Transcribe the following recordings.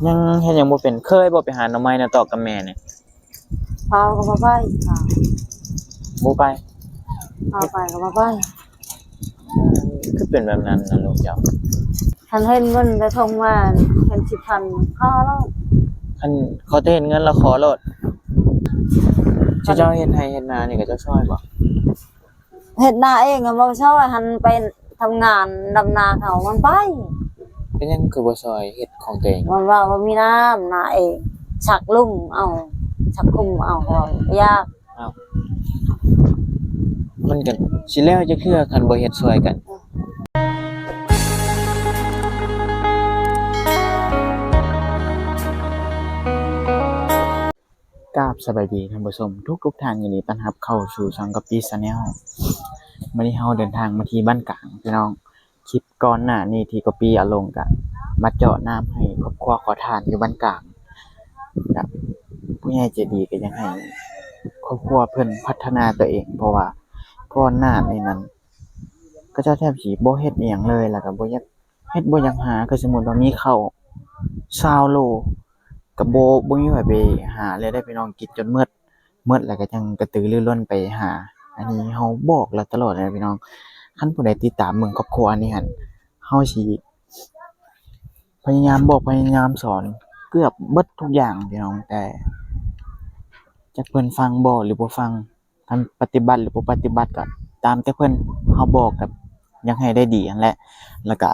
ຍັງເຮັດຫຍັງບໍ່ເປັນ. ເຄີຍບໍ່ໄປຫາໜໍ່ໄມ້ນະຕອກກັບແມ່ນີ້? ພາກໍບໍ່ໄປ. ບໍ່ໄປ? ພາໄປກໍບໍ່ໄປ. ຄືເປັນແບບນັ້ນນະລູກເຈົ້າ? ຄັນເຫັນເງິນແຕ່ທົ່ງມາ ເຫັນສິບພັນຂໍໂລດ. ຄັນເຂົາແຕ່ເຫັນເງິນລະຂໍໂລດ. ເຈົ້າເຮັດໄຮ່ເຮັດນານີ້ ເຂົາເຈົ້າຊ່ອຍບໍ່? ເຮັດນາເອງກໍບໍ່ຊ່ອຍ. ຫັ້ນໄປທຳງານດຳນາເຂົາມັນໄປ. ເປັນຫຍັງຄືບໍ່ຊ່ອຍເຮັດຂອງຕົວເອງ? ມັນວ່າບໍ່ມີນ້ຳນາເອງ ຊັກລຸ່ມເອົາ ຊັກຄຸມເອົາ ເຂົາວ່າບໍ່ຢາກ. ອ້າວ ມັນກໍຊິແລ້ວຈັກເທື່ອ ຄັນບໍ່ເຮັດຊ່ອຍກັນ. ກາບສະບາຍດີທ່ານຜູ້ຊົມທຸກໆທ່ານ, ຍິນດີຕ້ອນຮັບເຂົ້າສູ່ຊ່ອງກະປິ Channel. ມື້ນີ້ເຮົາເດີນທາງມາທີ່ບ້ານກາງ ພີ່ນ້ອງ. ຄລິບກ່ອນໜ້ານີ້ທີ່ກະປິເອົາລົງກະມາເຈາະນ້ຳໃຫ້ຄອບຄົວຂໍທານຢູ່ບ້ານກາງ. ກະຜູ້ໃຫຍ່ໃຈດີກະຢາກໃຫ້ຄອບຄົວເພິ່ນພັດທະນາຕົວເອງ, ເພາະວ່າກ່ອນໜ້ານີ້ນັ້ນ ເຂົາເຈົ້າແທບຊິບໍ່ເຮັດອີ່ຫຍັງເລີຍ ແລ້ວກະບໍ່ຢາກ ເຮັດບໍ່ຢາກຫາ. ຄືສົມມຸດວ່າມີເຂົ້າຊາວໂລ ກະບໍ່ ບໍ່ມີໃຜໄປຫາເລີຍເດ້ພີ່ນ້ອງ, ກິນຈົນໝົດ ໝົດແລ້ວກະຈັ່ງກະຕືລືລົ້ນໄປຫາ. ອັນນີ້ເຮົາບອກລາວຕະຫຼອດເລີຍພີ່ນ້ອງ. ຄັນຜູ້ໃດຕິດຕາມເບິ່ງຄອບຄົວອັນນີ້ຫັ້ນ ເຮົາຊິພະຍາຍາມບອກ ພະຍາຍາມສອນເກືອບເບິດທຸກຢ່າງພີ່ນ້ອງ, ແຕ່ຈັກເພິ່ນຟັງບໍ່ ຫຼື ບໍ່ຟັງ. ຄັນປະຕິບັດ ຫຼື ບໍ່ປະຕິບັດກໍຕາມແຕ່ເພິ່ນ, ເຮົາບອກກໍຢາກໃຫ້ໄດ້ດີຫັ້ນແຫຼະ. ແລ້ວກໍ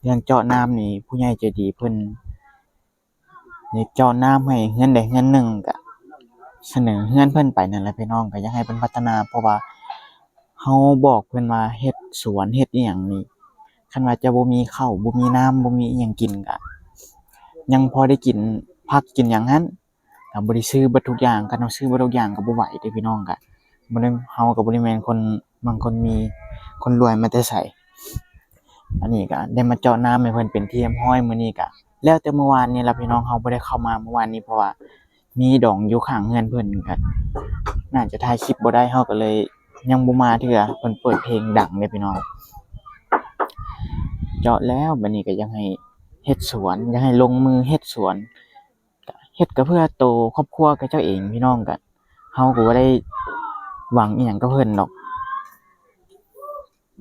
ເລື່ອງເຈາະນ້ຳນີ້ ຜູ້ໃຫຍ່ໃຈດີເພິ່ນຢາກເຈາະນ້ຳໃຫ້ເຮືອນໃດເຮືອນໜຶ່ງ ກໍສະເໜີເຮືອນເພິ່ນໄປນັ້ນແຫຼະພີ່ນ້ອງ, ກໍຢາກໃຫ້ເພິ່ນພັດທະນາ. ເພາະວ່າເຮົາບອກເພິ່ນວ່າເຮັດສວນເຮັດອີ່ຫຍັງນີ້ ຄັນວ່າຈະບໍ່ມີເຂົ້າ ບໍ່ມີນ້ຳ ບໍ່ມີອີ່ຫຍັງກິນ ກໍຍັງພໍໄດ້ກິນຜັກກິນຫຍັງຫັ້ນ. ກໍບໍ່ໄດ້ຊື້ເບິດທຸກຢ່າງ, ຄັນເຮົາຊື້ເບິດທຸກຢ່າງກໍບໍ່ໄຫວເດ້ພີ່ນ້ອງ. ກໍບໍ່ໄດ້ ເຮົາກໍບໍ່ໄດ້ແມ່ນຄົນມັ່ງຄົນມີ ຄົນລວຍມາແຕ່ໃສ. ອັນນີ້ກໍໄດ້ມາເຈາະນ້ຳໃຫ້ເພິ່ນເປັນທີ່ຮຽບຮ້ອຍ. ມື້ນີ້ກໍແລ້ວແຕ່ມື້ວານນີ້ລະພີ່ນ້ອງ, ເຮົາບໍ່ໄດ້ເຂົ້າມາມື້ວານນີ້ ເພາະວ່າມີດອງຢູ່ຂ້າງເຮືອນເພິ່ນ, ກໍໜ້າຈະຖ່າຍຄລິບບໍ່ໄດ້, ເຮົາກໍເລີຍຍັງບໍ່ມາເທື່ອ. ເພິ່ນເປີດເພງດັງເດ້ພີ່ນ້ອງ. ເຈາະແລ້ວ ບັດນີ້ກໍຢາກໃຫ້ເຮັດສວນ ຢາກໃຫ້ລົງມືເຮັດສວນ. ເຮັດກໍເພື່ອໂຕຄອບຄົວຂະເຈົ້າເອງພີ່ນ້ອງ, ກໍເຮົາກໍບໍ່ໄດ້ຫວັງອີ່ຫຍັງກັບເພິ່ນດອກ.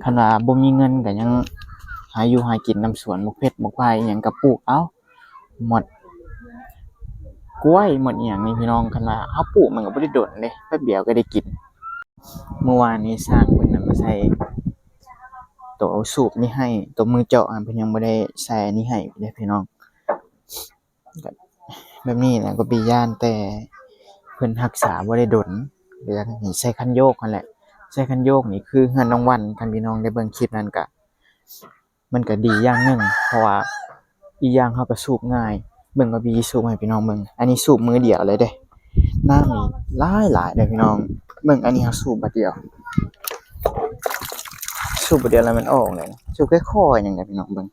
ຄັນວ່າບໍ່ມີເງິນກໍຍັງຫາຢູ່ຫາກິນນຳສວນ ໝາກເຜັດໝາກໄຜ່ອີ່ຫຍັງກໍປູກເອົາ, ໝາກກ້ວຍໝາກອີ່ຫຍັງນີ້ພີ່ນ້ອງ, ຄັນວ່າເຮົາປູກມັນກໍບໍ່ໄດ້ດົນເດ້, ແປັບດຽວກໍໄດ້ກິນ. ມື້ວານນີ້ຊ່າງເພິ່ນນຳມາໃສ່ໂຕສູບນີ້ໃຫ້, ໂຕມືເຈາະຫັ້ນເພິ່ນຍັງບໍ່ໄດ້ໃສ່ອັນນີ້ໃຫ້ເດ້ພີ່ນ້ອງ. ແບບນີ້ນະ ກໍບໍ່ຢ້ານ ແຕ່ເພິ່ນຮັກສາບໍ່ໄດ້ດົນ, ກໍຢາກໃຫ້ໃສ່ຄັນໂຍກຫັ້ນແຫຼະ. ໃສ່ຄັນໂຍກນີ້ຄືເຮືອນນ້ອງວັນ, ຄັນພີ່ນ້ອງໄດ້ເບິ່ງຄລິບນັ້ນກະ ມັນກະດີຢ່າງໜຶ່ງ, ເພາະວ່າອີກຢ່າງເຮົາກະສູບງ່າຍ. ເບິ່ງ ກະບີສູບໃຫ້ພີ່ນ້ອງເບິ່ງ, ອັນນີ້ສູບມືດຽວເລີຍເດ້. ນ້ຳນີ້ຫຼາຍໆເດ້ພີ່ນ້ອງ, ເບິ່ງ ອັນນີ້ເຮົາສູບບາດດຽວ, ສູບບາດດຽວແລ້ວມັນອອກເລີຍ, ສູບຄ່ອຍໆ ຫຍັງໃດພີ່ນ້ອງເບິ່ງ.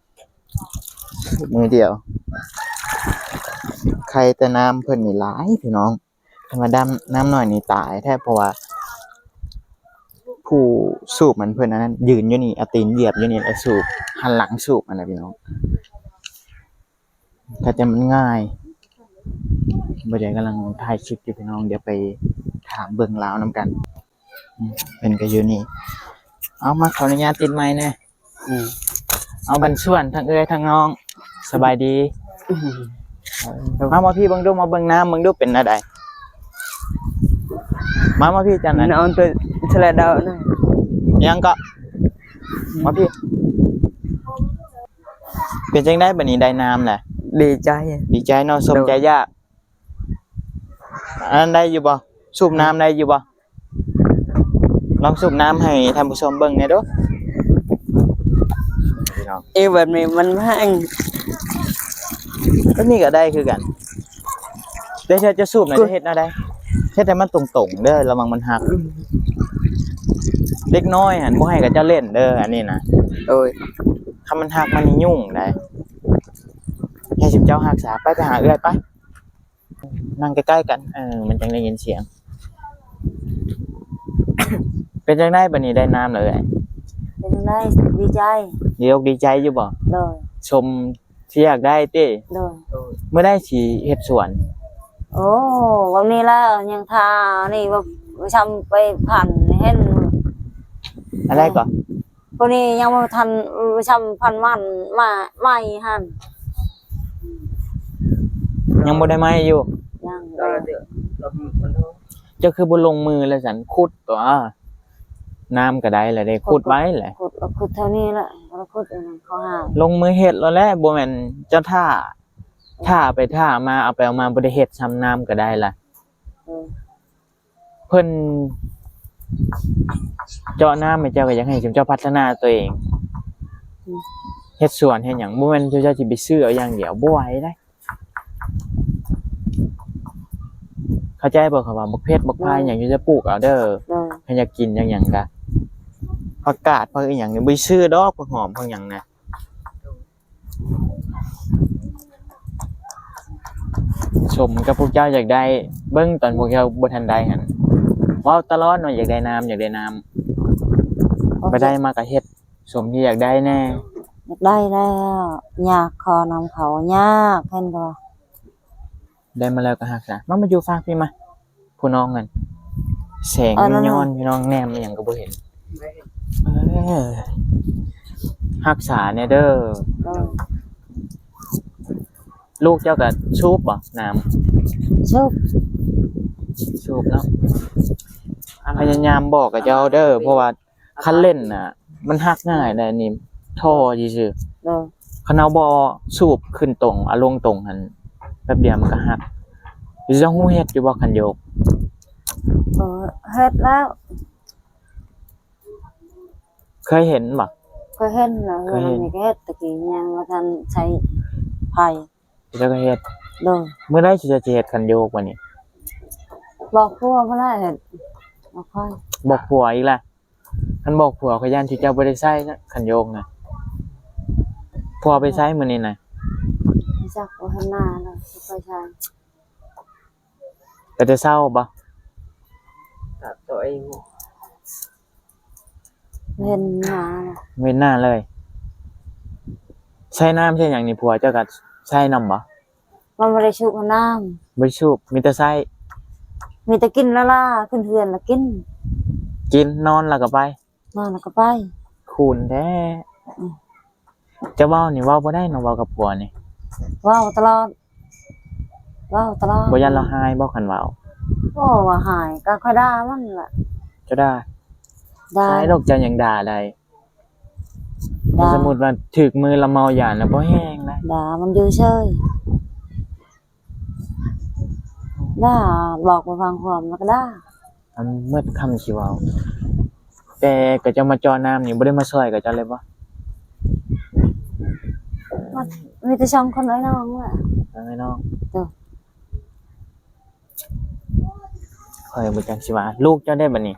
ມືດຽວ ໄຄແຕ່ນ້ຳເພິ່ນນີ້ຫຼາຍພີ່ນ້ອງ, ຄັນວ່ານ້ຳ ນ້ຳໜ້ອຍນີ້ຕາຍແທ້, ເພາະວ່າຜູ້ສູບມັນເພິ່ນອັນນັ້ນ ຢືນຢູ່ນີ້ ເອົາຕີນຢຽບຢູ່ນີ້ແລ້ວສູບ, ຫັນຫຼັງສູບຫັ້ນນະພີ່ນ້ອງ. ກໍແຕ່ມັນງ່າຍ. ບໍ່ໄດ້ ກຳລັງຖ່າຍຄລິບຢູ່ພີ່ນ້ອງ, ດຽວໄປຖາມເບິ່ງລາວນຳກັນ. ອືມ ເພິ່ນກໍຢູ່ນີ້. ເອົາ ມາ ຂໍອະນຸຍາດຕິດໄມແດ່. ອືມ ເອົາ ບັນຊວນ ທັງເອື້ອຍທັງນ້ອງ ສະບາຍດີ. ອືມ ເອີ ມາ ມາພີ່ເບິ່ງດູ, ມາເບິ່ງນ້ຳເບິ່ງດູ ເປັນແນວໃດ? ມາ ມາພີ່ ຈັ່ງນັ້ນ ເອົາໂຕສະແລດເອົານະ. ຫຍັງເກາະ? ມາພີ່. ເປັນຈັ່ງໃດບັດນີ້ ໄດ້ນ້ຳແລ້ວ? ດີໃຈ ດີໃຈເນາະ, ສົມໃຈຢາກ. ອັນນັ້ນໄດ້ຢູ່ບໍ່? ສູບນ້ຳໄດ້ຢູ່ບໍ່? ລອງສູບນ້ຳໃຫ້ທ່ານຜູ້ຊົມເບິ່ງແດ່ດູ. ເອີ ແບບນີ້ມັນແພງ. ແບບນີ້ກໍໄດ້ຄືກັນ. ແຕ່ຖ້າຈະສູບນະ ຈະເຮັດແນວໃດ? ເຮັດໃຫ້ມັນຕົງໆເດີ, ລະວັງມັນຫັກ. ເດັກນ້ອຍຫັ້ນບໍ່ໃຫ້ເຂົາເຈົ້າຫຼິ້ນເດີ ອັນນີ້ນະ. ໂດຍ. ຄັນມັນຫັກມັນນີ້ຫຍຸ້ງໃດ໋. ໃຫ້ຊຸມເຈົ້າຮັກສາ. ໄປ ໄປຫາເອື້ອຍໄປ. ນັ່ງໃກ້ໆກັນ ເອີ ມັນຈັ່ງໄດ້ຍິນສຽງ. ເປັນຈັ່ງໃດບັດນີ້ ໄດ້ນ້ຳແລ້ວເອື້ອຍ? ເປັນຈັ່ງໃດ? ດີໃຈ. ດີອົກດີໃຈຢູ່ບໍ່? ໂດຍ. ຊົມ ຊິຢາກໄດ້ຕິ? ໂດຍ. ມື້ໃດຊິເຮັດສວນ? ໂອ້ ວັນນີ້ລະ ຍັງຖ້ານີ້ວ່າ ຊ່ຳໄປພັນເຫັນ. ອັນໃດກໍ? ຜູ້ນີ້ຍັງບໍ່ທັນ ຊ່ຳພັນມັນມາ ໄມ້ຫັ້ນ ຍັງບໍ່ໄດ້ໄມ້ຢູ່? ຍັງ. ເຈົ້າຄືບໍ່ລົງມືລະຊັ້ນ? ຂຸດຕົວະ ນ້ຳກໍໄດ້ລະເດ້ ຂຸດໄວ້ແຫຼະ. ຂຸດ ຂຸດແຖວນີ້ລະ ແລ້ວຂຸດອັນນັ້ນເຂົາຫາ ລົງມືເຮັດໂລດແຫຼະ ບໍ່ແມ່ນເຈົ້າຖ້າ ຖ້າໄປຖ້າມາ ເອົາໄປເອົາມາບໍ່ໄດ້ເຮັດ ຊ່ຳນ້ຳກໍໄດ້ລະ. ເອີ ເພິ່ນເຈາະນ້ຳໃຫ້ເຈົ້າ ກໍຢາກໃຫ້ເຈົ້າພັດທະນາຕົວເອງ. ອືມ ເຮັດສວນເຮັດຫຍັງ ບໍ່ແມ່ນເຈົ້າຊິໄປຊື້ເອົາຢ່າງດຽວ ບໍ່ໄຫວເດ້. ເຂົ້າໃຈບໍ່? ເຂົາວ່າບັກເຜັດບັກພາຍຫຍັງ ເຈົ້າຈະປູກເອົາເດີ. ໂດຍ. ຄັນຢາກກິນຫຍັງຫຍັງກະ ຜັກກາດ ຜັກອີຫຍັງນີ້ ບໍ່ໄດ້ຊື້ດອກ ຜັກຫອມ ຜັກຫຍັງນະ. ສົມກັບພວກເຈົ້າຢາກໄດ້ ເບິ່ງຕອນພວກເຈົ້າບໍ່ທັນໄດ້ຫັ້ນ ເວົ້າຕະຫຼອດເນາະ ຢາກໄດ້ນ້ຳ ຢາກໄດ້ນ້ຳ. ບໍ່ໄດ້ມາກະເຮັດ ສົມທີ່ຢາກໄດ້ແດ່. ຢາກໄດ້ແລ້ວ ຢາກຂໍນຳເຂົາ ຍາກ ເຫັນບໍ່? ໄດ້ມາແລ້ວກໍຮັກສາ. ມາ ມາຢູ່ຟາກພີ້ມາ. ຜູ້ນ້ອງນັ້ນ ແສງ ເອີ ນັ້ນ ຍ້ອນ ພີ່ນ້ອງແນມອີ່ຫຍັງກໍບໍ່ເຫັນ. ເອີ ຮັກສາແດ່ເດີ. ເອີ ລູກເຈົ້າກໍສູບບໍ່ນ້ຳ? ສູບ ສູບເນາະ. ພະຍາຍາມບອກກັບເຈົ້າເດີ ເພາະວ່າ ຄັນເຫຼັ້ນນະ ມັນຫັກງ່າຍໄດ໋ ອັນນີ້ທໍ່ຊື່ໆ. ໂດຍ. ຄັນເຮົາບໍ່ສູບຂຶ້ນຕົງ ເອົາລົງຕົງຫັ້ນ ແປັບດຽວມັນກໍຫັກ. ເຈົ້າຮູ້ເຮັດຢູ່ບໍ່ ຄັນໂຍກ? ເອີ ເຮັດແລ້ວ. ເຄີຍເຫັນບໍ່? ເຄີຍເຫັນແລ້ວ. ເຄີຍເຫັນ. ເຮືອນນີ້ກໍເຮັດ ແຕ່ກີ້ຍັງບໍ່ທັນໃຊ້ໄຟ. ເຈົ້າກໍເຮັດ. ໂດຍ. ມື້ໃດຊິເຮັດຄັນໂຍກບາດນີ້? ບອກຜົວພຸ້ນແຫຼະເຮັດ. ບອກໃຜ? ບອກຜົວອີກລະ. ຄັນບອກຜົວ ຂ້ອຍຢ້ານທີ່ເຈົ້າບໍ່ໄດ້ໃຊ້ນະ ຄັນໂຍກນະ. ຜົວໄປໃສມື້ນີ້ນະ? ຈັກ ບໍ່ເຫັນໜ້າລະ ບໍ່ໄປໃສ. ໄປແຕ່ເຊົ້າບໍ່? ຕາໂຕເອງ ເຫັນໜ້າລະ ເຫັນໜ້າເລີຍ. ໃຊ້ນ້ຳໃຊ້ຫຍັງນີ້ ຜົວເຈົ້າກໍໃຊ້ນຳບໍ່? ມັນບໍ່ໄດ້ສູບນ້ຳ. ບໍ່ໄດ້ສູບ ມີແຕ່ໃຊ້. ມີແຕ່ກິນລະລາ ຂຶ້ນເຮືອນລະກິນ. ກິນ ນອນລະກໍໄປ. ນອນລະກໍໄປ. ຄູນແທ້. ອືມ. ຈະເວົ້ານີ້ເວົ້າບໍ່ໄດ້ເນາະ ເວົ້າກັບຜົວນີ້. ເວົ້າຕະຫຼອດ ເວົ້າຕະຫຼອດ. ບໍ່ຢ້ານລາວຮ້າຍບໍ່ ຄັນເວົ້າ? ໂອ້ ວ່າຮ້າຍ ກໍຂ້ອຍດ່າມັນລະ. ເຈົ້າດ່າ? ດ່າ. ຮ້າຍດອກ ເຈົ້າຍັງດ່າໄດ້. ດ່າ. ສົມມຸດວ່າຖືກມືລະເມົາຢາລະບໍ່ແຮງນະ. ດ່າ ມັນຢູ່ເສີຍ. ດ່າ ບອກບໍ່ຟັງຄວາມ ແລ້ວກໍດ່າ. ອັນໝົດຄຳຊິເວົ້າ. ແຕ່ເຂົາເຈົ້າມາເຈາະນ້ຳນີ້ ບໍ່ໄດ້ມາຊ່ອຍເຂົາເຈົ້າເລີຍບໍ່? ມາ ມີແຕ່ສອງຄົນ ອ້າຍນ້ອງແຫຼະ. ອ້າຍນ້ອງ. ໂດຍ. ຂ້ອຍບໍ່ຈັກຊິວ່າ. ລູກເຈົ້າເດ ບາດນີ້?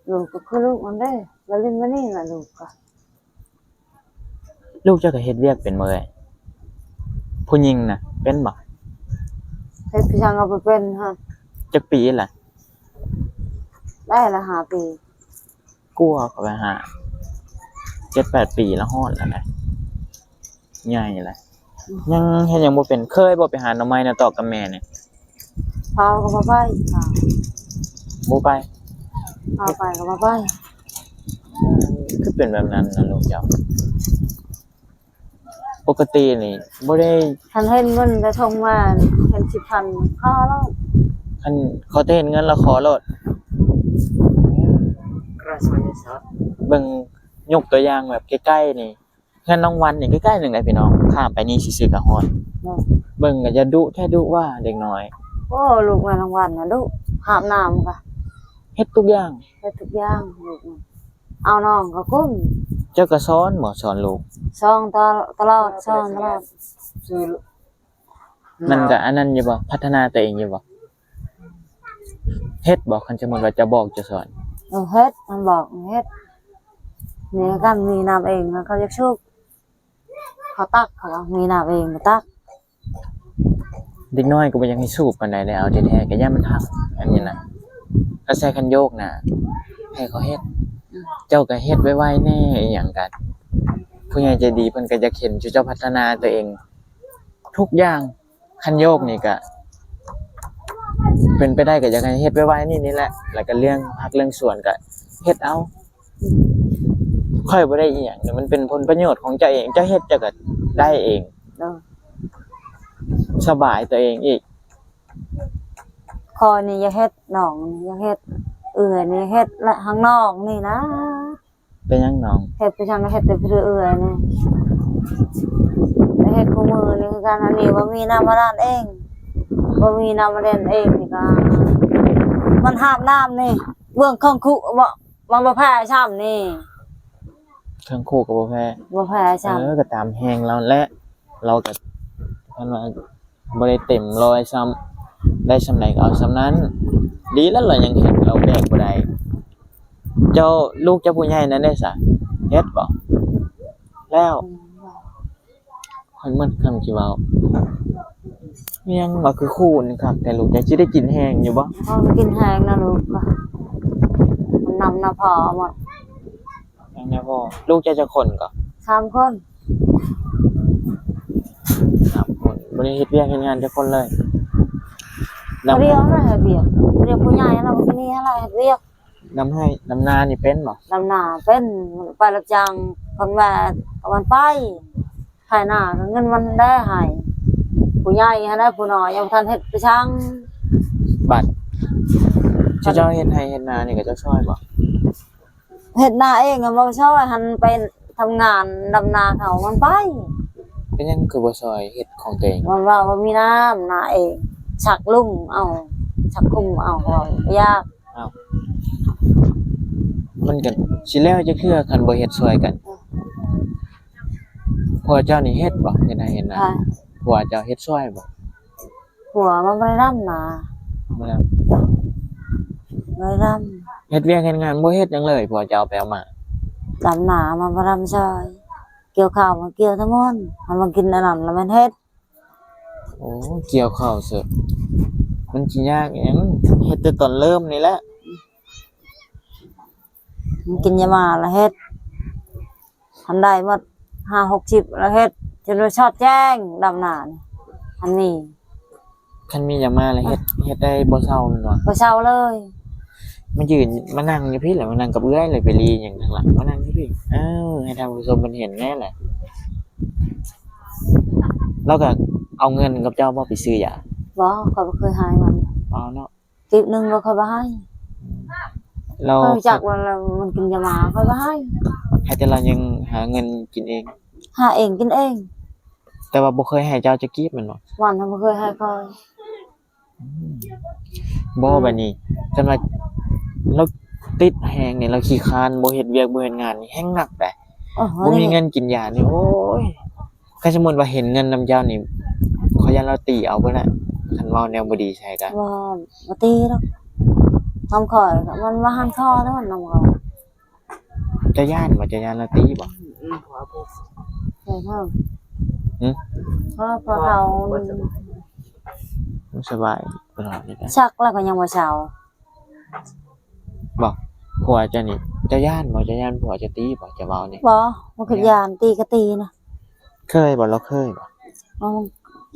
ລູກກໍຄືລູກມັນເດ້ ລະຫຼິ້ນມານີ້ລະລູກກໍ. ລູກເຈົ້າກໍເຮັດວຽກເປັນບໍ່ເອື້ອຍ? ຜູ້ຍິງນະເປັນບໍ່? ເຮັດຄືຫຍັງກໍບໍ່ເປັນຫັ້ນ. ຈັກປີລະ? ໄດ້ລະຫ້າປີກວ່າ ກໍໄປຫາ ເຈັດແປດປີລະຮອດລະນະ. ໃຫຍ່ລະ. ອືມ. ຍັງເຮັດຫຍັງບໍ່ເປັນ. ເຄີຍບໍ່ໄປຫາໜໍ່ໄມ້ໜ້າຕອກກັບແມ່ນີ້? ເຂົາກໍບໍ່ໄປ. ບໍ່ໄປ? ເຂົາໄປກໍບໍ່ໄປ. ຄືເປັນແບບນັ້ນນະລູກເຈົ້າ? ປົກກະຕິນີ້ບໍ່ໄດ້ ຄັນເຫັນເງິນແຕ່ທົ່ງມາ ເຫັນສິບພັນຂໍໂລດ. ຄັນຂໍແຕ່ເຫັນເງິນລະຂໍໂລດ. ເບິ່ງ ຍົກຕົວຢ່າງແບບໃກ້ໆນີ້ ເຮືອນນ້ອງວັນນີ້ໃກ້ໆໜຶ່ງເດ້ພີ່ນ້ອງ ຂ້າມໄປນີ້ຊື່ໆກໍຮອດ. ເນາະ. ເບິ່ງກໍຢ່າດຸແທ້ ດຸວ່າເດັກນ້ອຍ. ໂອ້ ລູກແມ່ນ້ອງວັນນະດຸ ອາບນ້ຳກໍ ເຮັດທຸກຢ່າງ. ເຮັດທຸກຢ່າງລູກ. ເອົານ້ອງກໍກຸ້ມ. ເຈົ້າກໍສອນບໍ່? ສອນລູກ. ສອນຕະ ຕະຫຼອດ ສອນຕະຫຼອດ. ມັນກໍອັນນັ້ນຢູ່ບໍ່? ພັດທະນາຕົວເອງຢູ່ບໍ່? ເຮັດບໍ່? ຄັນສົມມຸດວ່າເຈົ້າບອກເຈົ້າສອນ. ເອີ ເຮັດ ມັນບອກເຮັດ. ນີ້ກັນມີນ້ຳເອງ ແລ້ວເຂົາຢາກສູບ ເຂົາຕັກ ເຂົາວ່າມີນ້ຳເອງ ບໍ່ຕັກ. ເດັກນ້ອຍກໍບໍ່ຢາກໃຫ້ສູບປານໃດແຫຼະ ເອົາແທ້ໆ ກໍຢ້ານມັນຫັກ ອັນນີ້ນະ. ອາໄສຄັນໂຍກນະ ໃຫ້ເຂົາເຮັດ. ອືມ. ເຈົ້າກໍເຮັດໄວໆແດ່ ອີ່ຫຍັງກໍ ຜູ້ໃຫຍ່ໃຈດີເພິ່ນກໍຢາກເຫັນເຈົ້າພັດທະນາຕົວເອງທຸກຢ່າງ. ຄັນໂຍກນີ້ກະເປັນໄປໄດ້ກະຢາກໃຫ້ເຮັດໄວໆນີ້ນີ້ແຫຼະ ແລ້ວກະເລື່ອງຜັກເລື່ອງສວນກະເຮັດເອົາ. ຂ້ອຍບໍ່ໄດ້ອີ່ຫຍັງ ມັນເປັນຜົນປະໂຫຍດຂອງເຈົ້າເອງ ເຈົ້າເຮັດເຈົ້າກະໄດ້ເອງ ເອີ ສະບາຍຕົວເອງອີກ. ຂ້ອຍນີ້ຢາກເຮັດ ນ້ອງນີ້ຢາກເຮັດ ເອື້ອຍນີ້ເຮັດ ແລະ ທາງນ້ອງນີ້ນະ. ເປັນຫຍັງນ້ອງ? ເຮັດໄປທາງ ເຮັດແຕ່ເພື່ອເອື້ອຍນີ້ ໄປເຮັດຄູ່ມື້ນີ້ຄືກັນ. ອັນນີ້ບໍ່ມີນ້ຳບາດານເອງ ບໍ່ມີນ້ຳບາດານເອງນີ້ກະ ມັນຫາບນ້ຳນີ້ ເບື້ອງເຄື່ອງຄຸບໍ່ ມັນບໍ່ແພ້ຊ້ຳນີ້ ເຄື່ອງຄຸກໍບໍ່ແພ້ ບໍ່ແພ້ຊ້ຳ. ເອີ ກໍຕາມແຮງລາວແຫຼະ ລາວກໍ ຄັນວ່າ ບໍ່ໄດ້ເຕັມຮ້ອຍຊ້ຳ ໄດ້ສ່ຳໃດກໍເອົາສ່ຳນັ້ນ. ດີແລ້ວລາວຍັງເຮັດ ລາວແບກບໍ່ໄດ້. ເຈົ້າ ລູກເຈົ້າຜູ້ໃຫຍ່ນັ້ນເດ້ສະ ເຮັດບໍ່? ແລ້ວ ອືມ ຂ້ອຍໝົດຄຳຊິເວົ້າ. ແມ່ນວ່າຄືຄູນຄັກແທ້ລູກ ເຈົ້າຊິໄດ້ກິນແຮງຢູ່ບໍ່? ເອີ ກິນແຮງນະລູກ ນຳນະພໍ່ໝົດ. ຍັງແນ່ບໍ່? ລູກເຈົ້າຈັກຄົນກໍ? ສາມຄົນ. ສາມຄົນ ບໍ່ໄດ້ເຮັດວຽກເຮັດງານຈັກຄົນເລີຍ? ດຳ ຜູ້ດຽວຫັ້ນແຫຼະເຮັດວຽກ ຜູ້ດຽວ ຜູ້ໃຫຍ່ຫັ້ນແຫຼະ ຜູ້ນີ້ຫັ້ນແຫຼະເຮັດວຽກ. ດຳໄຮ່ດຳນານີ້ເປັນບໍ່? ດຳນາເປັນ ໄປຮັບຈ້າງ ຄັນວ່າມັນໄປ ໄຖນາກໍເງິນມັນໄດ້ໃຫ້ ຜູ້ໃຫຍ່ຫັ້ນແຫຼະ ຜູ້ນ້ອຍຍັງບໍ່ທັນເຮັດໄປຊ່າງ. ບັດເຈົ້າເຮັດໄຮ່ເຮັດນານີ້ກໍເຈົ້າຊ່ອຍບໍ່? ເຮັດນາເອງກໍບໍ່ຊ່ອຍ ຫັ້ນໄປທຳງານດຳນາເຂົາມັນໄປ. ເປັນຫຍັງຄືບໍ່ຊ່ອຍເຮັດຂອງຕົວເອງ? ມັນວ່າບໍ່ມີນ້ຳນາເອງ ຊັກລຸ່ມເອົາ ຊັກຄຸມເອົາ ເຂົາວ່າບໍ່ຢາກ. ອ້າວ ມັນກໍຊິແລ້ວຈັກເທື່ອ ຄັນບໍ່ເຮັດຊ່ອຍກັນ. ເອີ ຜົວເຈົ້ານີ້ເຮັດບໍ່? ເຮັດໄຮ່ເຮັດນາ. ໃຜ? ຜົວເຈົ້າເຮັດຊ່ອຍບໍ່? ຜົວມັນບໍ່ໄດ້ດຳນາ. ບໍ່ດຳ ບໍ່ໄດ້ດຳ. ເຮັດວຽກເຮັດງານບໍ່ເຮັດຫຍັງເລີຍ ຜົວເຈົ້າໄປເອົາມາ. ດຳນາມັນບໍ່ດຳຊ່ອຍ ກ່ຽວເຂົ້າມັນກ່ຽວແຕ່ໝົດ ມັນມາກິນອັນນັ້ນລະແມ່ນເຮັດ. ໂອ້ ກ່ຽວເຂົ້າເສີ ມັນຊິຍາກຫຍັງ ເຮັດແຕ່ຕອນເລີ່ມນີ້ແຫຼະ. ມັນກິນຫຍ້າມາລະເຮັດ ຄັນໄດ້ໝົດຫ້າຫົກສິບລະເຮັດ ຈົນວ່າຊອດແຈ້ງດຳນານີ້ ຄັນມີ ຄັນມີຫຍັງມາລະເຮັດ ເຮັດໄດ້ບໍ່ເຊົາແມ່ນບໍ່? ບໍ່ເຊົາເລີຍ. ມາຢືນ ມານັ່ງຢູ່ພີ້ແຫຼະ ມານັ່ງກັບເອື້ອຍ ແລ້ວໄປລີຫຍັງທາງຫຼັງ ມານັ່ງຢູ່ພີ້. ເອີ ໃຫ້ທ່ານຜູ້ຊົມເພິ່ນເຫັນແດ່ແຫຼະ. ລາວກໍເອົາເງິນກັບເຈົ້າບໍ່ໄປຊື້ຢາ? ບໍ່ ຂ້ອຍບໍ່ເຄີຍໃຫ້ມັນ. ເອົາເນາະ. ກີບໜຶ່ງກໍຂ້ອຍບໍ່ໃຫ້. ລາວ ຂ້ອຍຮູ້ຈັກວ່າລາວມັນກິນຢາມາ ຂ້ອຍບໍ່ໃຫ້. ໃຫ້ແຕ່ລາວຍັງຫາເງິນກິນເອງ. ຫາເອງກິນເອງ. ແຕ່ວ່າບໍ່ເຄີຍໃຫ້ເຈົ້າຈັກກີບແມ່ນບໍ່? ມັນບໍ່ເຄີຍໃຫ້ຂ້ອຍ. ອືມ ບໍ່ ອືມ ບາດນີ້ ຄັນວ່າລາວຕິດແຮງນີ້ ລາວຂີ້ຄ້ານ ບໍ່ເຮັດວຽກ ບໍ່ເຮັດງານນີ້ ແຮງໜັກໃດ. ໂອ້ ບໍ່ມີເງິນກິນຢານີ້ ໂອ້ຍ. ຄັນສົມມຸດວ່າເຫັນເງິນນຳເຈົ້ານີ້ ຂ້ອຍຢ້ານລາວຕີເອົາພຸ້ນແຫຼະ ຄັນເວົ້າແນວບໍ່ດີໃສ່ກະ. ບໍ່ ບໍ່ຕີດອກ ນຳຂ້ອຍ ມັນມາຫັນຄໍເດ້ ນຳຂ້ອຍ. ເຈົ້າຢ້ານບໍ່? ເຈົ້າຢ້ານລາວຕີບໍ່? ອືມ ເຈົ້າເຖົ້າ. ຫຶ? ເອີ ພໍ່ເຖົ້າ ບໍ່ສະບາຍ ບໍ່ສະບາຍຕະຫຼອດນີ້ກະ ຊັກແລ້ວກໍຍັງບໍ່ເຊົາ. ບໍ່ ຜົວເຈົ້ານີ້ ເຈົ້າຢ້ານບໍ່? ເຈົ້າຢ້ານຜົວເຈົ້າຕີບໍ່? ເຈົ້າເວົ້ານີ້. ບໍ່ ບໍ່ເຄີຍຢ້ານ ຕີກໍຕີນະ. ເຄີຍບໍ່? ລາວເຄີຍບໍ່? ມັນ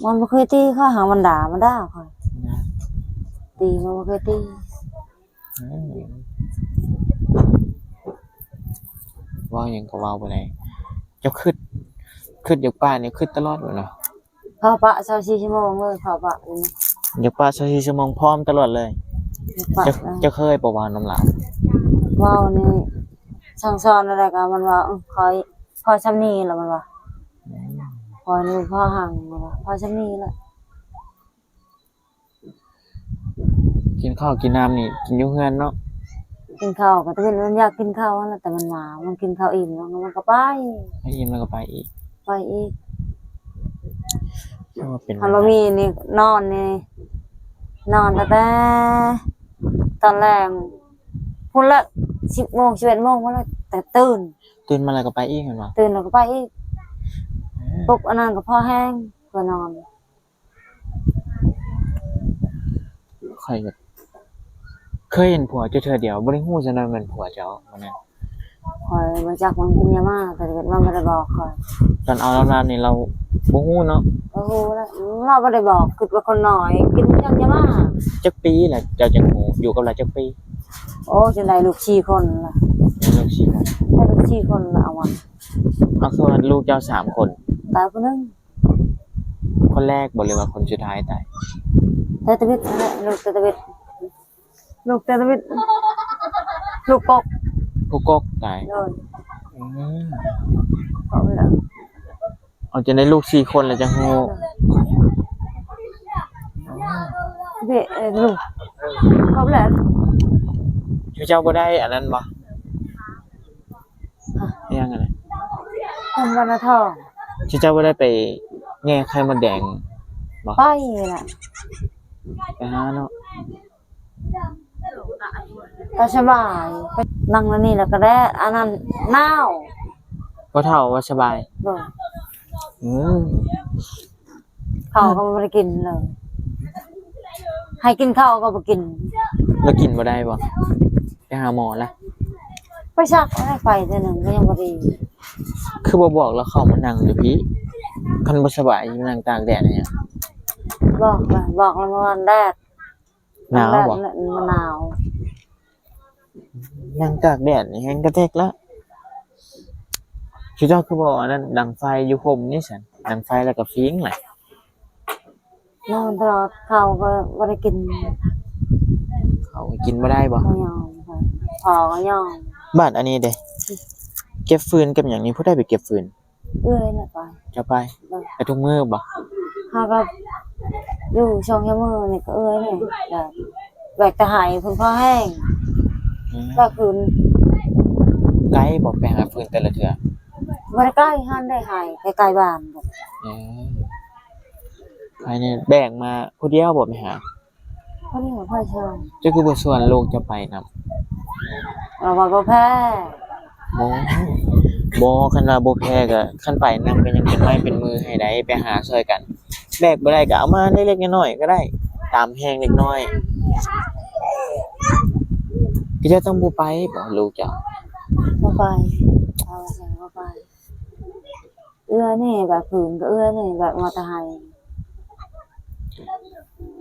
ມັນບໍ່ເຄີຍຕີຂ້ອຍ ຫາກມັນດ່າ ມັນດ່າຂ້ອຍ. ນະ ຕີມັນບໍ່ເຄີຍຕີ. ເອີ ເວົ້າຫຍັງກໍເວົ້າບໍ່ໄດ້. ເຈົ້າຄຶດ ຄຶດຢາກປະນີ້ ຄຶດຕະຫຼອດແມ່ນບໍ່? ເຂົາປະຊາວສີ່ຊົ່ວໂມງເລີຍ ເຂົາປະ. ອືມ ຢາກປະຊາວສີ່ຊົ່ວໂມງ ພ້ອມຕະຫຼອດເລີຍ. ຢາກປະ. ເຈົ້າ ເຈົ້າເຄີຍບໍ່ເວົ້ານຳລາວ? ເວົ້ານີ້ ສັ່ງສອນແນວໃດກໍມັນວ່າ ເອີ ຂ້ອຍ ພໍສ່ຳນີ້ລະ ມັນວ່າ. ອືມ ຂ້ອຍນີ້ພໍຮັ່ງ ມັນວ່າ ພໍສ່ຳນີ້ລະ. ກິນເຂົ້າກິນນ້ຳນີ້ກິນຢູ່ເຮືອນເນາະ. ກິນເຂົ້າກໍຕື່ນ ມັນຢາກກິນເຂົ້າຫັ້ນແຫຼະ ແຕ່ມັນມາ ມັນກິນເຂົ້າອີ່ມແລ້ວມັນກໍໄປ. ອີ່ມແລ້ວກໍໄປອີກ. ໄປອີກ. ເອີ ເປັນ ຄັນບໍ່ມີນີ້ນອນນີ້ ນອນຕັ້ງແຕ່ຕອນແລງພຸ້ນລະ ສິບໂມງ ສິບເອັດໂມງພຸ້ນລະ ແຕ່ຕື່ນ. ຕື່ນມາແລ້ວກໍໄປອີກແມ່ນບໍ່? ຕື່ນແລ້ວກໍໄປອີກ. ເອີ ປຸກອັນນັ້ນກໍພໍແຮງ ກໍນອນ. ຂ້ອຍກໍເຄີຍເຫັນຜົວເຈົ້າເທື່ອດຽວ ບໍ່ໄດ້ຮູ້ຊັ້ນວ່າແມ່ນຜົວເຈົ້າ ມື້ນັ້ນ ຂ້ອຍບໍ່ຈັກ ມັນກິນຢາມ້າ ແຕ່ເກີດມາບໍ່ໄດ້ບອກຂ້ອຍ. ຕອນເອົາລາວນີ້ລາວບໍ່ຮູ້ເນາະ? ບໍ່ຮູ້ແລ້ວ ລາວບໍ່ໄດ້ບອກ ຄິດວ່າຄົນນ້ອຍກິນຢາມ້າ. ຈັກປີລະເຈົ້າຈັ່ງຮູ້? ຢູ່ກັບລາວຈັກປີ? ໂອ້ ຈົນໄດ້ລູກສີ່ຄົນລະ. ໄດ້ລູກສີ່ຄົນ ໄດ້ລູກສີ່ຄົນລະ ເອົາມາ. ເອົາ ຄືວ່າລູກເຈົ້າສາມຄົນ ຕາຍຜູ້ໜຶ່ງ. ຄົນແລກບໍ່ ຫຼືວ່າຄົນສຸດທ້າຍຕາຍ? ແຕ່ຕະເວັດຫັ້ນແຫຼະ ລູກແຕ່ຕະເວັດ ລູກແຕ່ຕະເວັດ ລູກກົກ ຜູ້ກົກຕາຍ. ໂດຍ ອືມ ເອົາລະ ເອົາ ຈັ່ງໄດ້ລູກສີ່ຄົນລະຈັ່ງຮູ້. ເດ້ ເອີ ລູກ ຄົບແລ້ວ. ເຈົ້າບໍ່ໄດ້ອັນນັ້ນບໍ່? ຫຍັງຫັ້ນນະ? ຄົນວັນນະທອງ. ເຈົ້າບໍ່ໄດ້ໄປແຍ່ໄຂ່ມົດແດງບໍ່? ໄປລະ ໄປຫາເນາະ. ກໍສະບາຍ ໄປນັ່ງອັນນີ້ລະກະແດດ ອັນນັ້ນໜາວ. ພໍ່ເຖົ້າວ່າສະບາຍ. ໂດຍ ອືມ. ເຂົ້າກໍບໍ່ໄດ້ກິນເລີຍ ໃຫ້ກິນເຂົ້າກໍບໍ່ກິນ. ລະກິນບໍ່ໄດ້ບໍ່? ໄປຫາໝໍລະ? ໄປສັກ ໄປເທື່ອໜຶ່ງກໍຍັງບໍ່ດີ. ຄືບໍ່ບອກລາວເຂົ້າມານັ່ງຢູ່ພີ້? ຄັນບໍ່ສະບາຍຊິມານັ່ງຕາກແດດຫຍັງ? ບອກລະ ບອກລະ ມັນແດດ ໜາວບໍ່? ມັນໜາວ. ນັ່ງຕາກແດດນີ້ແຮງກະແທກລະ. ເຈົ້າຄືບໍ່ອັນນັ້ນ ດັງໄຟຢູ່ຮົ່ມນີ້ຊັ້ນ? ດັງໄຟແລ້ວກໍຟິງລະ. ນອນຕະຫຼອດ ເຂົ້າກໍບໍ່ໄດ້ກິນ. ເຂົ້າກໍກິນບໍ່ໄດ້ບໍ່? ບໍ່ຍອມ ພໍ່ກໍຍອມ. ບາດອັນນີ້ເດ ເກັບຟືນເກັບຫຍັງນີ້ ຜູ້ໃດໄປເກັບຟືນ? ເອື້ອຍນະໄປ. ເຈົ້າໄປ? ໂດຍ. ໄປທຸກມື້ບໍ່? ເຮົາກໍຢູ່ຊ່ວງຍາມມື້ນີ້ກໍເອື້ອຍນີ້ ແບກ ແບກແຕ່ໄຫພຸ້ນພໍແຮງ. ອືມ. ແບກຟືນ. ໄກບໍ່ໄປຫາຟືນແຕ່ລະເທື່ອ? ບໍ່ໄດ້ໄກ ຫັ້ນໄດ້ໄຫ ໃກ້ໆບ້ານ. ເອີ ໄຫນີ້ແບກມາຜູ້ດຽວບໍ່ໄປຫາ? ພໍດີວ່າພໍ່ຊ່ວຍ. ເຈົ້າຄືບໍ່ຊວນລູກເຈົ້າໄປນຳ? ລາວວ່າບໍ່ແພ້. ບໍ່ ບໍ່ ຄັນວ່າບໍ່ແພ້ກໍ ຄັນໄປນຳກໍຍັງເປັນໄມ້ເປັນມືໃຫ້ໄດ້ ໄປຫາຊ່ວຍກັນ. ແບກບໍ່ໄດ້ກໍເອົາມາເລັກໆນ້ອຍໆກໍໄດ້ ຕາມແຮງເລັກນ້ອຍ. ເຈົ້າຕ້ອງບໍ່ໄປບໍ່ ລູກເຈົ້າ? ບໍ່ໄປ ເອົາວ່າຊັ້ນ ບໍ່ໄປ. ເອື້ອຍນີ້ແບກຟືນກໍເອື້ອຍນີ້ແບກມາແຕ່ໄຫ.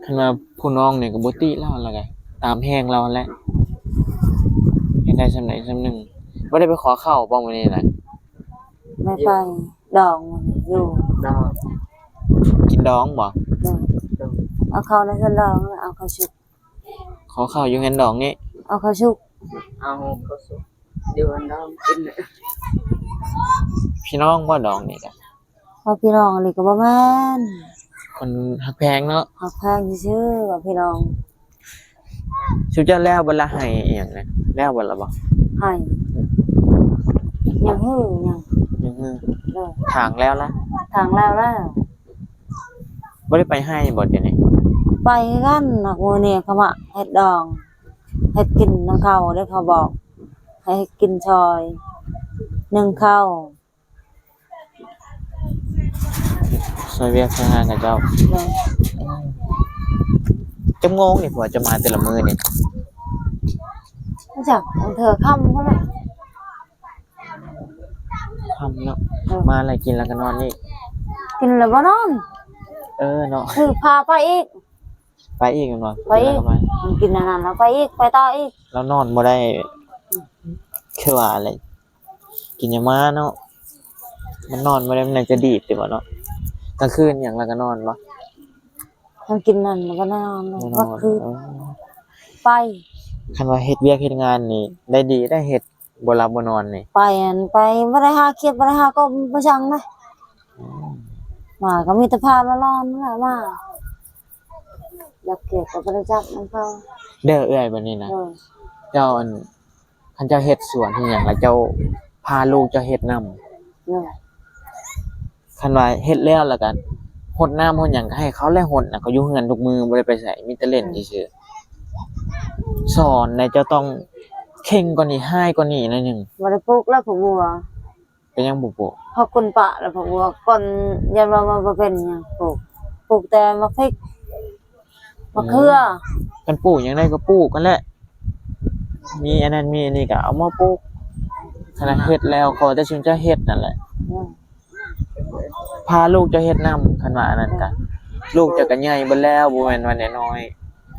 ຄັນວ່າຜູ້ນ້ອງນີ້ກໍບໍ່ຕິລາວ ລາວກໍຕາມແຮງລາວຫັ້ນແຫຼະ ເຮັດໄດ້ສ່ຳໃດສ່ຳໜຶ່ງ. ບໍ່ໄດ້ໄປຂໍເຂົ້າບໍ່ມື້ນີ້ນະ? ໄດ້ໄປດອງຢູ່ ດອງ ກິນດອງບໍ່? ໂດຍ ໂດຍ. ເອົາເຂົ້າໃນເຮືອນດອງ ເອົາເຂົ້າສຸກ. ຂໍເຂົ້າຢູ່ເຮືອນດອງນີ້ ເອົາເຂົ້າສຸກ. ເອົາເຂົ້າສຸກຢູ່ເຮືອນດອງກິນ. ພີ່ນ້ອງບໍ່ດອງນີ້ກະ? ວ່າພີ່ນ້ອງອີ່ຫຼີກໍບໍ່ແມ່ນ ຄົນຮັກແພງເນາະ ຮັກແພງຊື່ໆ ວ່າພີ່ນ້ອງ. ຊຸມເຈົ້າແລ້ວບໍ່ລະ ໄຮ່ອີ່ຫຍັງນະ ແລ້ວບໍ່ລະບໍ່? ໄຮ່ ອືມ ຍັງຮື ຍັງ ຍັງຮື. ໂດຍ. ຖາງແລ້ວລະ? ຖາງແລ້ວແລ້ວ. ບໍ່ໄດ້ໄປໄຮ່ບໍ່ດຽວນີ້? ໄປຄືກັນ ຫາກມື້ນີ້ເຂົາມາເຮັດດອງ ເຮັດກິນນຳເຂົາເດ້ ເຂົາບອກໃຫ້ເຮັດກິນຊ່ອຍ ໜຶ້ງເຂົ້າ ຊ່ອຍວຽກຊ່ອຍງານເຂົາເຈົ້າ. ໂດຍ. ຈັກໂມງນີ້ ຜົວເຈົ້າມາແຕ່ລະມື້ນີ້? ບໍ່ຈັກ ບາງເທື່ອຄ່ຳພຸ້ນແຫຼະ. ຄ່ຳເນາະ. ເອີ ມາແລ້ວກິນແລ້ວກໍນອນອີກ ກິນແລ້ວບໍ່ນອນ. ເອີເນາະ ຄືພາໄປອີກ ໄປອີກແມ່ນບໍ່? ໄປອີກ ກິນແລ້ວກໍມາ ກິນອັນນັ້ນແລ້ວໄປອີກ ໄປຕໍ່ອີກ. ລາວນອນບໍ່ໄດ້ ອືມ ຄືວ່າແຫຼະ ກິນຢາມາເນາະ ມັນນອນບໍ່ໄດ້ ມັນໜ້າຈະດີດຕິບໍ່ເນາະ. ກາງຄືນຫຍັງລາວກໍນອນບໍ່? ມັນກິນນັ້ນລາວກໍນອນ ບໍ່ນອນ ໝົດຄືນ. ເອີ ໄປ ຄັນວ່າເຮັດວຽກເຮັດງານນີ້ໄດ້ດີ ໄດ້ເຮັດ ບໍ່ຫຼັບບໍ່ນອນນີ້ ໄປ ອັນ ໄປບໍ່ໄດ້ຫາຄຽດ ບໍ່ໄດ້ຫາກົບ ບໍ່ຊ່າງນະ. ອືມ ມາກໍມີແຕ່ພາລະລອນນັ້ນແຫຼະ ມາຈັບຄຽດກໍບໍ່ໄດ້ຈັບນຳເຂົາ. ເດີເອື້ອຍ ບາດນີ້ນະ ເອີ ເຈົ້າ ອັນ ຄັນເຈົ້າເຮັດສວນເຮັດຫຍັງລະ ເຈົ້າພາລູກເຈົ້າເຮັດນຳ. ເອີ ຄັນວ່າເຮັດແລ້ວ ແລ້ວກໍຫົດນ້ຳຫົດຫຍັງກໍໃຫ້ເຂົາແຫຼະຫົດນະ ເຂົາຢູ່ເຮືອນທຸກມື້ ບໍ່ໄດ້ໄປໃສ ມີແຕ່ຫຼິ້ນຊື່ໆ. ສອນແດ່ ເຈົ້າຕ້ອງເຄັ່ງກວ່ານີ້ ຮ້າຍກວ່ານີ້ໜ້ອຍໜຶ່ງ. ບໍ່ໄດ້ປູກແລ້ວຜັກບົວ. ເປັນຫຍັງບໍ່ປູກ? ເພາະຄົນປະແລ້ວຜັກບົວ ກ່ອນ ຢ້ານວ່າມັນບໍ່ເປັນຫຍັງ ປູກ ປູກແຕ່ໝາກພິກ ມະເຂືອ. ອືມ ຄັນປູກຫຍັງໄດ້ກໍປູກຫັ້ນແຫຼະ ມີອັນນັ້ນມີອັນນີ້ກໍເອົາມາປູກ. ຄັນວ່າເຮັດແລ້ວ ຂໍແຕ່ຊຸມເຈົ້າເຮັດນັ້ນແຫຼະ. ອືມ ພາລູກເຈົ້າເຮັດນຳ. ຄັນວ່າອັນນັ້ນກະ ອືມ ລູກເຈົ້າກະໃຫຍ່ເບິດແລ້ວ ບໍ່ແມ່ນວ່ານ້ອຍໆ.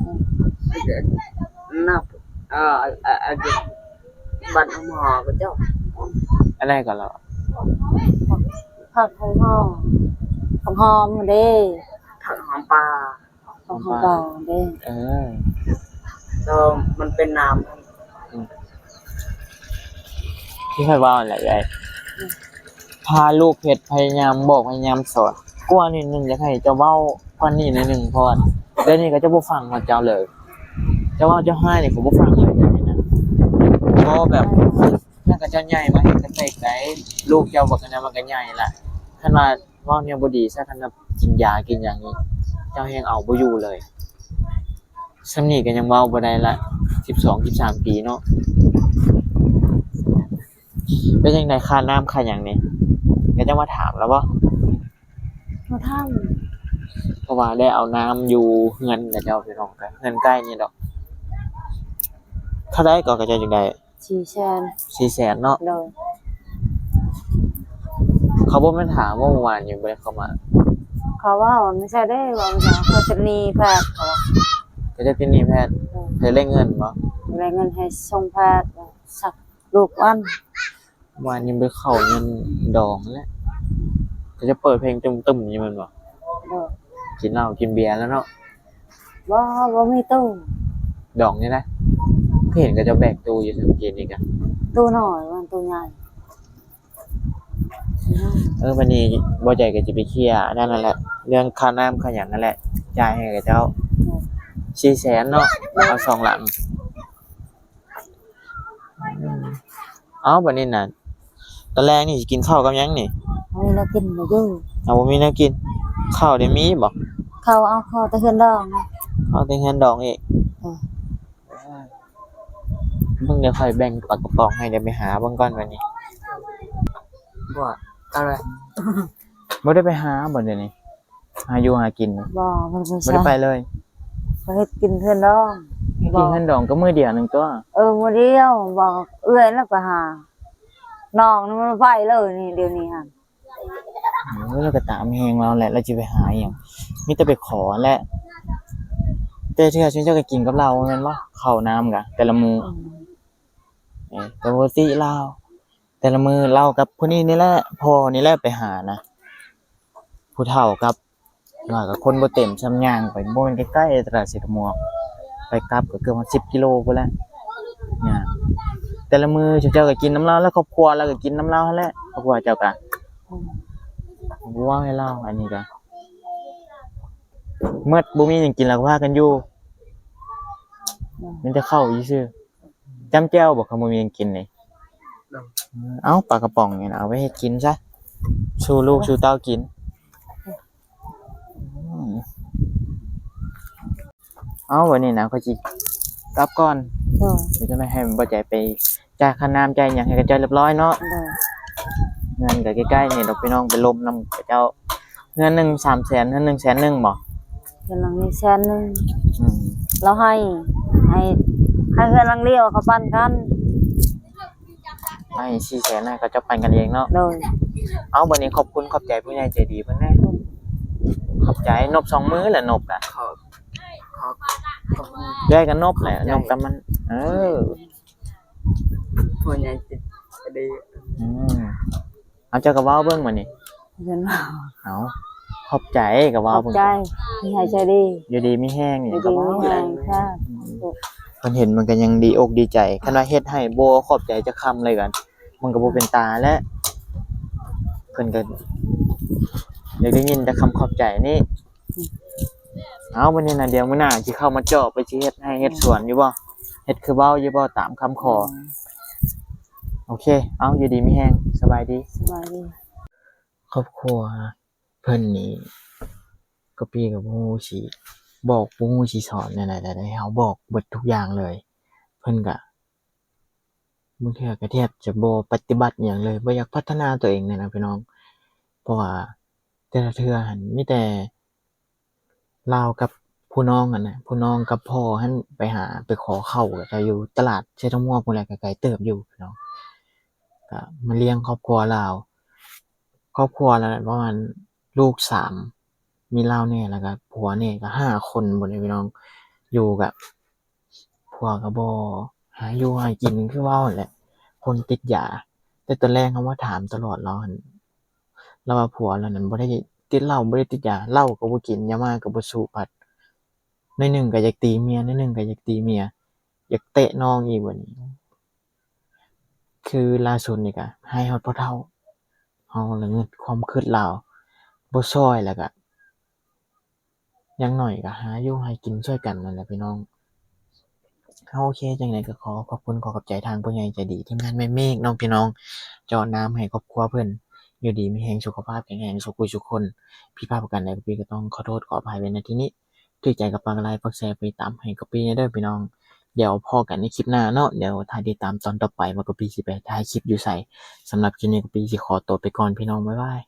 ອືມ ນັບ ເອີ ອັນ ອັນ ອັນ ບັດຫອມເຈົ້າ ອັນໃດກໍລະ ຜັກຫອມ ຜັກຫອມເດ້ ຜັກຫອມປ່າ. ຂອງເຮົາກໍເດ້ ເອີ ແລ້ວມັນເປັນນ້ຳ ອືມ ຄືຂ້ອຍເວົ້າຫັ້ນແຫຼະເອື້ອຍ ອືມ ພາລູກເຮັດ ພະຍາຍາມບອກ ພະຍາຍາມສອນ ກວ່າໜ້ອຍໜຶ່ງ ຢາກໃຫ້ເຈົ້າເວົ້າກວ່ານີ້ໜ້ອຍໜຶ່ງ ເພາະວ່າດຽວນີ້ເຂົາເຈົ້າບໍ່ຟັງເຮົາເຈົ້າເລີຍ ເຈົ້າເວົ້າເຈົ້າຮ້າຍນີ້ເຂົາບໍ່ຟັງເລີຍນະ ເພາະແບບ ຖ້າເຂົາເຈົ້າໃຫຍ່ມາເຮັດກະເຕັກໄດ໋ ລູກເຈົ້າບັກອັນນັ້ນມັນກະໃຫຍ່ລະ ຄັນວ່າ ເວົ້າແນວບໍ່ດີຊະ ຄັນວ່າກິນຢາກິນຫຍັງນີ້ ເຈົ້າແຮ່ງເອົາບໍ່ຢູ່ເລີຍ. ສ່ຳນີ້ກໍຍັງເວົ້າບໍ່ໄດ້ລະ ສິບສອງ ສິບສາມປີເນາະ. ເປັນຈັ່ງໃດ ຄ່ານ້ຳຄ່າຫຍັງນີ້ ເຂົາເຈົ້າມາຖາມລະບໍ່? ມາຖາມ ເພາະວ່າໄດ້ເອົານ້ຳຢູ່ເຮືອນເຂົາເຈົ້າ ພີ່ນ້ອງ ກໍເຮືອນໃກ້ນີ້ດອກ. ເທົ່າໃດກໍເຂົາເຈົ້າຈັ່ງໄດ້? ສີ່ແສນ ສີ່ແສນເນາະ. ໂດຍ ເຂົາບໍ່ແມ່ນຖາມວ່າ ເມື່ອວານນີ້ບໍ່ໄດ້ເຂົ້າມາ? ເຂົາເວົ້າ ບໍ່ໃຊ່ເດ້ ເວົ້າຫຍັງ ເຂົາຈະໜີ້ແພດ ເຂົາວ່າ ເຂົາຈະຕິດໜີ້ແພດ. ໂດຍ ເຂົາໄດ້ເງິນບໍ່? ໄດ້ເງິນໃຫ້ສົ່ງແພດ ສັກລູກອັນ ວານນີ້ບໍ່ໄດ້ເຂົ້າເງິນດອງແລ້ວ ເຂົາຈະເປີດເພງຕຶ້ມໆຢູ່ແມ່ນບໍ່? ໂດຍ ກິນເຫຼົ້າກິນເບຍແລ້ວເນາະ. ບໍ່ ບໍ່ມີຕູ້ ດອງນີ້ນະ ຄືເຫັນເຂົາເຈົ້າແບກຕູ້ຢູ່ ສັງເກດນີ້ກະ ຕູ້ນ້ອຍ ມັນຕູ້ໃຫຍ່. ເອີ ບັດນີ້ບໍ່ໃຈກໍຊິໄປເຄຍອັນນັ້ນແຫຼະ ເລື່ອງຄ່ານ້ຳຄ່າຫຍັງນັ້ນແຫຼະ ຈ່າຍໃຫ້ເຂົາເຈົ້າ ໂດຍ ສີ່ແສນເນາະ. ໂດຍ ເອົາສອງຫຼັງ. ເອົ້າ ບັດນີ້ນະ ຕອນແລງນີ້ຊິກິນເຂົ້າກັບຫຍັງນີ້? ບໍ່ມີແນວກິນຢູ່. ເອົາ ບໍ່ມີແນວກິນ ເຂົ້າໄດ້ມີບໍ່? ເຂົ້າ ເອົາເຂົ້າແຕ່ເຮືອນດອງ ເຂົ້າແຕ່ເຮືອນດອງອີກ. ເອີ ເບິ່ງ ດຽວຂ້ອຍແບ່ງປາກະປ໋ອງໃຫ້ ດຽວໄປຫາເບິ່ງກ່ອນບັດນີ້. ບໍ່ ເອົາເລີຍ ບໍ່ໄດ້ໄປຫາບໍ່ດຽວນີ້? ຫາຢູ່ຫາກິນ ບໍ່ ບໍ່ໄດ້ໄປ ບໍ່ໄດ້ໄປເລີຍ. ໄປເຮັດກິນເຮືອນດອງ ເຮັດກິນເຮືອນດອງກໍມື້ດຽວໜຶ່ງຕົວະ. ເອີ ມື້ດຽວ ບອກເອື້ອຍແລ້ວໄປຫາ ນ້ອງນີ້ມັນໄປເລີຍນີ້ ດຽວນີ້ຫັ້ນ. ເອີ ລາວກໍຕາມແຮງລາວແຫຼະ ລາວຊິໄປຫາອີ່ຫຍັງ ມີແຕ່ໄປຂໍແຫຼະ. ແຕ່ເທື່ອຊຸມເຈົ້າກໍກິນກັບລາວແມ່ນບໍ່? ເຂົ້ານ້ຳກະແຕ່ລະມື້ ອືມ ເອີ ແຕ່ປົກກະຕິລາວ ແຕ່ລະມື້ລາວກັບຜູ້ນີ້ນີ້ແຫຼະ ພໍ່ນີ້ແຫຼະໄປຫານະ ຜູ້ເຖົ້າກັບ ວ່າກັບຄົນບໍ່ເຕັມຊ່ຳ ຍ່າງໄປ ບໍ່ແມ່ນໃກ້ໆ ຕະຫຼາດເຊຕະມົວ ໄປກັບກໍເກືອບຮອດສິບກິໂລພຸ້ນແຫຼະ ຍ່າງ. ແຕ່ລະມື້ເຈົ້າກໍກິນນຳລາວ ແລະ ຄອບຄົວລາວກໍກິນນຳລາວຫັ້ນແຫຼະ ຄອບຄົວເຈົ້າກະ ອືມ ບໍ່ເວົ້າໃຫ້ລາວ. ອັນນີ້ກະໝົດ ບໍ່ມີຫຍັງກິນ ລາວກໍພາກັນຢູ່ ອືມ ມີແຕ່ເຂົ້າຊື່ໆ. ຈ້ຳແຈ່ວບໍ່ ຄັນບໍ່ມີຫຍັງກິນນີ້? ໂດຍ ເອົາປາກະປ໋ອງນີ້ນະ ເອົາໄວ້ເຮັດກິນຊະ ສູ່ລູກສູ່ເຕົ້າກິນ. ເອົາ ວັນນີ້ນະ ຂ້ອຍຊິກັບກ່ອນ. ໂດຍ ດຽວຈະໄປໃຫ້ບໍ່ໃຈໄປຈ່າຍຄ່ານ້ຳຈ່າຍຫຍັງໃຫ້ເຂົາເຈົ້າຮຽບຮ້ອຍເນາະ. ໂດຍ ເຮືອນກໍໃກ້ໆນີ້ດອກ ພີ່ນ້ອງ ໄປລົມນຳເຂົາເຈົ້າ. ເຮືອນໜຶ່ງສາມແສນ ເຮືອນໜຶ່ງແສນໜຶ່ງບໍ່? ເຮືອນຫຼັງໜຶ່ງແສນໜຶ່ງ. ອືມ ລາວໃຫ້ ໃຫ້ ໃຫ້ເຮືອນຫຼັງດຽວ ເຂົາປັນກັນ ໃຫ້ສີ່ແສນ ໃຫ້ເຂົາເຈົ້າປັນກັນເອງເນາະ. ໂດຍ ເອົາ ບັດນີ້ຂອບຄຸນຂອບໃຈຜູ້ໃຫຍ່ໃຈດີເພິ່ນແດ່. ຂອບໃຈ. ນົບສອງມືແຫຼະ ນົບກະ ຂອບ ຂອບ ຂອບ ເອື້ອຍກໍນົບແຫຼະ ນົບກັບມັນ. ເອີ ຜູ້ໃຫຍ່ໃຈດີ. ອືມ ເອົາ ເຈົ້າກໍເວົ້າເບິ່ງບັດນີ້. ເພິ່ນເວົ້າ ເອົາ ຂອບໃຈກໍເວົ້າ ຂອບໃຈ ເພິ່ນກໍ ມີໃຫ້ໃຈດີ ຢູ່ດີມີແຮງ ຢູ່ດີມີແຮງ ສາທຸ. ເພິ່ນເຫັນມັນກໍຍັງດີອົກດີໃຈ ຄັນວ່າເຮັດໃຫ້ບໍ່ຂອບໃຈຈັກຄຳເລີຍກໍ ມັນກໍບໍ່ເປັນຕາແຫຼະ. ເພິ່ນກໍຢາກໄດ້ຍິນແຕ່ຄຳຂອບໃຈນີ້. ເອົາ ບັດນີ້ນະ ດຽວມື້ໜ້າຊິເຂົ້າມາເຈາະ ໄປຊິເຮັດໄຮ່ເຮັດສວນຢູ່ບໍ່? ເຮັດຄືເວົ້າຢູ່ບໍ່ ຕາມຄຳຂໍ? ໂອເຄ ເອົາ ຢູ່ດີມີແຮງ ສະບາຍດີ ສະບາຍດີ. ຄອບຄົວເພິ່ນນີ້ ກະປີກໍບໍ່ຮູ້ຊິບອກ ບໍ່ຮູ້ຊິສອນແນວໃດແລ້ວເດ້ ເຮົາບອກເບິດທຸກຢ່າງເລີຍ ເພິ່ນກະ ບາງເທື່ອກໍແທບຈະບໍ່ປະຕິບັດຫຍັງເລີຍ ບໍ່ຢາກພັດທະນາຕົວເອງເລີຍນະພີ່ນ້ອງ. ເພາະວ່າແຕ່ລະເທື່ອຫັ້ນມີແຕ່ລາວກັບຜູ້ນ້ອງຫັ້ນນະ ຜູ້ນ້ອງກັບພໍ່ຫັ້ນໄປຫາ ໄປຂໍເຂົ້າ ແລ້ວກໍຢູ່ຕະຫຼາດເຊຕະມົວພຸ້ນແຫຼະ ກໍໄກເຕີບຢູ່ພີ່ນ້ອງ. ມາລ້ຽງຄອບຄົວລາວ ຄອບຄົວລະປະມານລູກສາມ ມີລາວແດ່ ແລ້ວກະຜົວແດ່ ກະຫ້າຄົນພຸ້ນແຫຼະພີ່ນ້ອງ. ຢູ່ກະຜົວກະບໍ່ຫາຢູ່ຫາກິນ ຄືເວົ້າຫັ້ນແຫຼະ ຄົນຕິດຢາ. ແຕ່ຕອນແລກເຮົາມາຖາມຕະຫຼອດ ລາວຫັ້ນ ລາວວ່າຜົວລາວນັ້ນບໍ່ໄດ້ຕິດເຫຼົ້າ ບໍ່ໄດ້ຕິດຢາ ເຫຼົ້າກະບໍ່ກິນ ຢາໝ້າກະບໍ່ສູບ ພັດໜ້ອຍໜຶ່ງກະຢາກຕີເມຍ ໜ້ອຍໜຶ່ງກະຢາກຕີເມຍ ຢາກເຕະນ້ອງອີກ. ບາດນີ້ຄືລ່າສຸດນີ້ກະຮ້າຍຮອດພໍ່ເຖົ້າ. ເຮົາລະນຶກຄວາມຄິດລາວ ບໍ່ຊ່ອຍ ແລ້ວກະ ຢ່າງໜ້ອຍກະຫາຢູ່ຫາກິນຊ່ວຍກັນນັ້ນແຫຼະພີ່ນ້ອງ. ເອົາ ໂອເຄ ຈັ່ງໃດກະຂໍຂອບຄຸນ ຂໍຂອບໃຈທາງຜູ້ໃຫຍ່ໃຈດີ ທີມງານແມ່ເມກເນາະພີ່ນ້ອງ ເຈາະນ້ຳໃຫ້ຄອບຄົວເພິ່ນ ຢູ່ດີມີແຮງ ສຸຂະພາບແຂງແຮງ ສູ່ຜູ້ສູ່ຄົນ. ຜິດພາດປະການໃດກະປີກະຕ້ອງຂໍໂທດຂໍອະໄພໄວ້ ນະທີ່ນີ້. ຖືກໃຈກະຝາກໄລ ຝາກແຊ ຝາກຕິດຕາມໃຫ້ກະປີແດ່ເດີພີ່ນ້ອງ. ດຽວພໍ້ກັນໃນຄລິບໜ້າເນາະ ດຽວຖ້າຕິດຕາມຕອນຕໍ່ໄປວ່າກະປີຊິໄປຖ່າຍຄລິບຢູ່ໃສ. ສຳລັບຄລິບນີ້ກະປີຊິຂໍໂຕໄປກ່ອນພີ່ນ້ອງ ບາຍບາຍ.